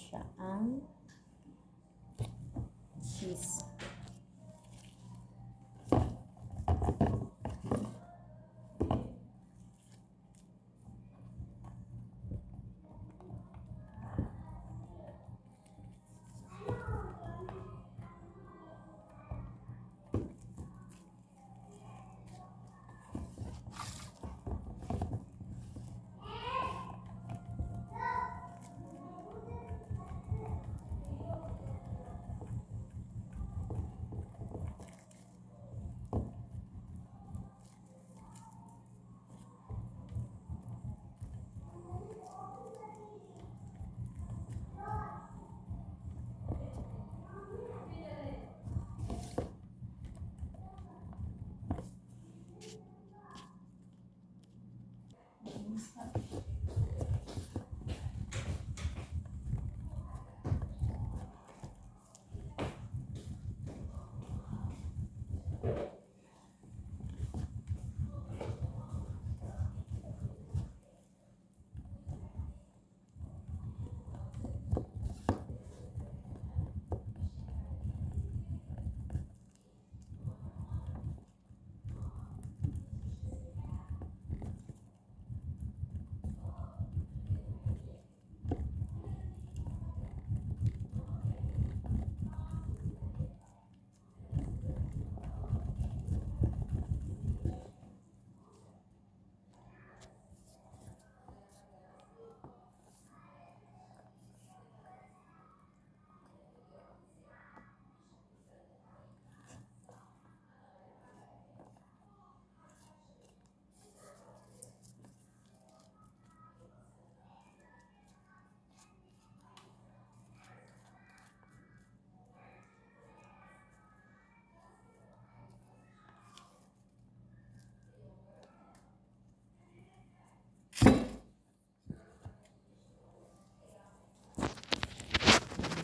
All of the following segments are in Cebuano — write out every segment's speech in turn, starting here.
siya ang cheese.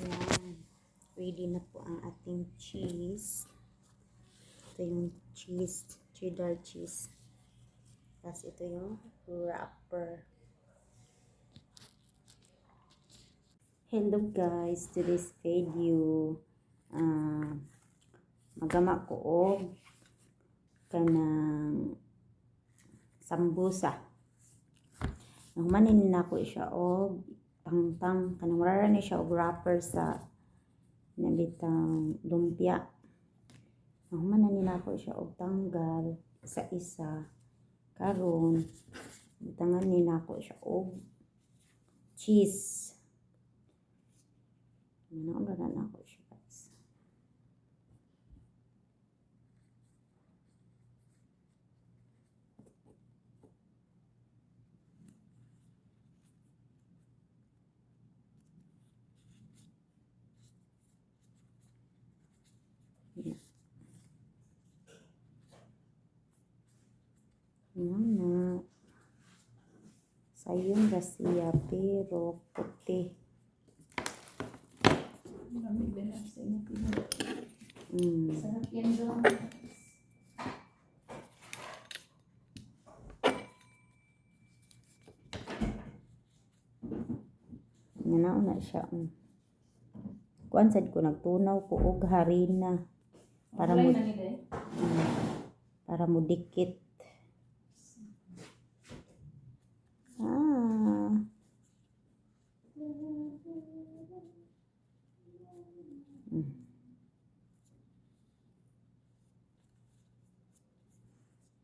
Ayan. Ready na po ang ating cheese. Ito yung cheese, cheddar cheese. Tapos ito yung wrapper. Hello guys, to this video, magama ko og kanang sambusa. Nahumanin na ko siya og tangtang, kanang rara ni siya og wrapper sa nabitang lumpia. Nahuman na nila ko siya og tanggal sa isa. Karon butangan ni nako siya og cheese. Ano na nako siya, guys. Yeah. Ano na. Sayon ra siya pero puti. Lamig na lang sa inyo. Sarap yan doon. Nga na siya. Kuan sad ko, nagtunaw ko og harina para mo Kulay na nila eh. Para mo dikit. Ah.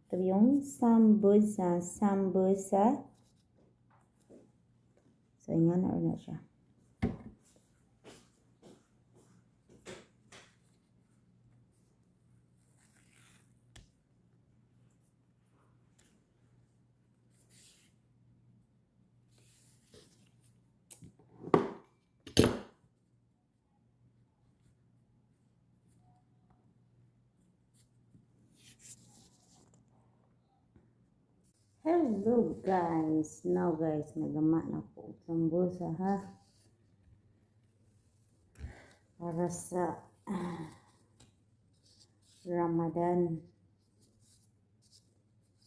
Ito yung sambusa, sambusa. So, nga na siya. Hello guys! Now guys, nagama na ko og sambusa ha. Para sa Ramadan.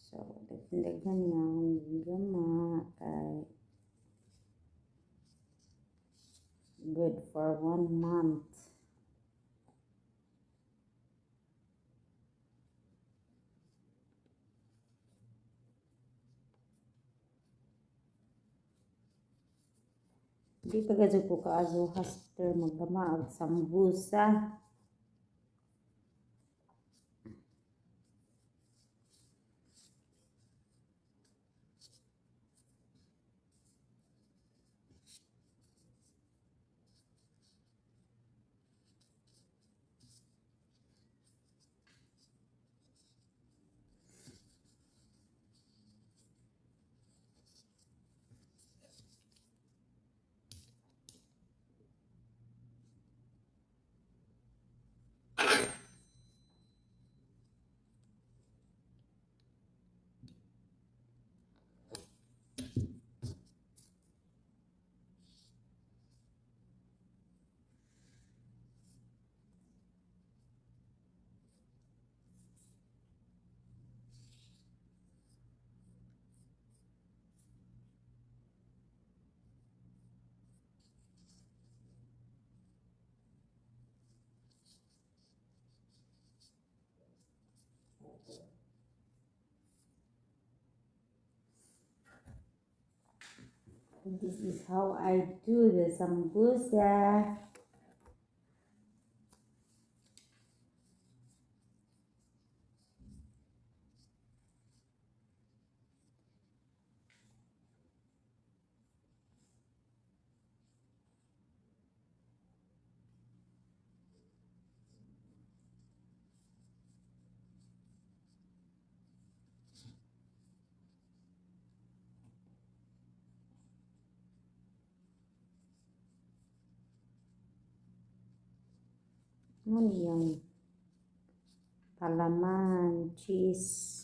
So, daghan nga akong gama kay Good for one month. Di pa gazud ko kaazuhas ter maglama og sambusa. This is how I do the sambusa. Mao niyang palaman, cheese.